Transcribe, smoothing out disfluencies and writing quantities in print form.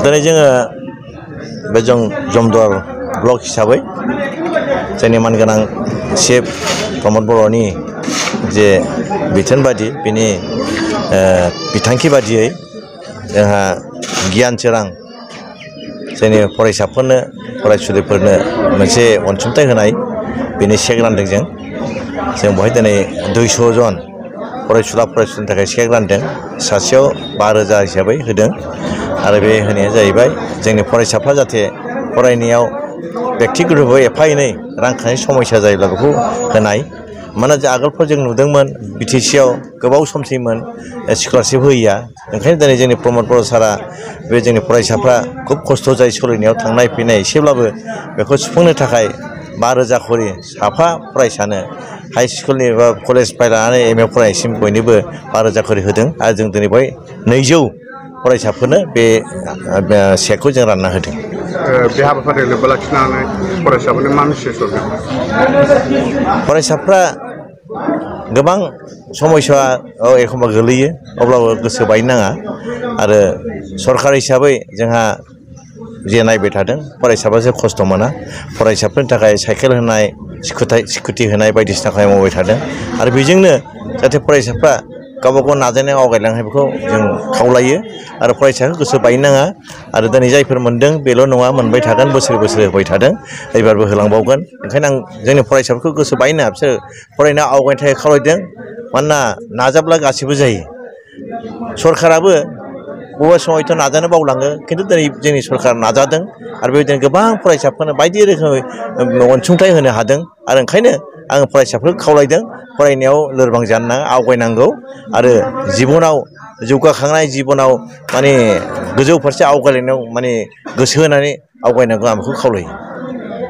दिनै जोङो बे जमदुवार ब्लक हिसाबै जोंनि मानगोनां चिफ प्रमद बर'नि जे बिथोन बादि बिनि बिथांखि बादियै जोंहा गियान सोरां जोंनि फरायसाफोरनो फरायसुलिफोरनो मोनसे अनसुंथाइ होनाय बेनि चेक रानदों जों बेवहाय दिनै 200 जन फरायसुला फरायसुलिनि थाखाय चेक रानदों सासेयाव 5,000 हिसाबै होदों आरो बे होनाया जाहैबाय जोंनि फरायसाफ्रा जाहाथे फरायनायाव बेक्तिगतबो एफा एनै रांखान्थि समस्या जायोब्ला बेखौ होनाय मानोना आगोलफोर जों नुदोंमोन बिटिसिआव गोबाव समसिममोन स्कलारशिप होयैया ओंखायनो दिनै जोंनि प्रमद बर' सारा बे जोंनि फरायसाफ्रा खुब खस्थ' जायो सोलिनायाव थांनाय फैनाय एसेब्लाबो बेखौ सुफुंनो थाखाय 5,000 खरि साफा फरायसानो हाई स्कुलनि बा कलेजनिफ्राय लानानै एम ए फरायनायसिम बयनोबो 5,000 खरि होदों आरो जों दिनै बेवहाय 200 फरायसाफोरनो बे चेकखौ जों रानना होदों। बे हाबाफारियाव लोब्बा लाखिनानै फरायसाफोरनो मा मेसेज हरगोन? फरायसाफ्रा गोबां समस्यायाव एखनबा गोलैयो अब्लाबो गोसो बायनो नाङा आरो सरकार हिसाबै जोंहा जे नायबाय थादों फरायसाफ्रासो खस्थ' मोना फरायसाफोरनि थाखाय साइकेल होनाय स्कुटि होनाय बायदिसिना खामानि मावबाय थादों आरो बेजोंनो जाहाथे फरायसाफ्रा गावबा गाव नाजानायाव आवगायलांनाय बेखौ जों खावलायो आरो फरायसाखौ गोसो बायनो नाङा आरो दिनै जायफोर मोनदों बेल' नङा मोनबाय थागोन बोसोर बोसोर होबाय थादों एबारबो होलांबावगोन ओंखायनो आं जोंनि फरायसाफोरखौ गोसो बायनो नाङा बिसोर फरायनायाव आवगायनो थाखाय खावलायदों मानोना नाजाब्ला गासैबो जायो सरकाराबो बबेबा समायथ' नाजानो बावलाङो खिन्थु दिनै जोंनि सरकार नाजादों आरो बेबायदिनो गोबां फरायसाफोरनो बायदि रोखोमै अनसुंथाइ होनो हादों आरो ओंखायनो आङो फरायसाफोरखौ खावलायदों फरायनायाव लोरबां जानो नाङा आवगायनांगौ आरो जिबनाव जौगाखांनाय जिबनाव माने गोजौ फारसे आवगायलायनायाव माने गोसो होनानै आवगायनांगौ आं बेखौ खावलायो।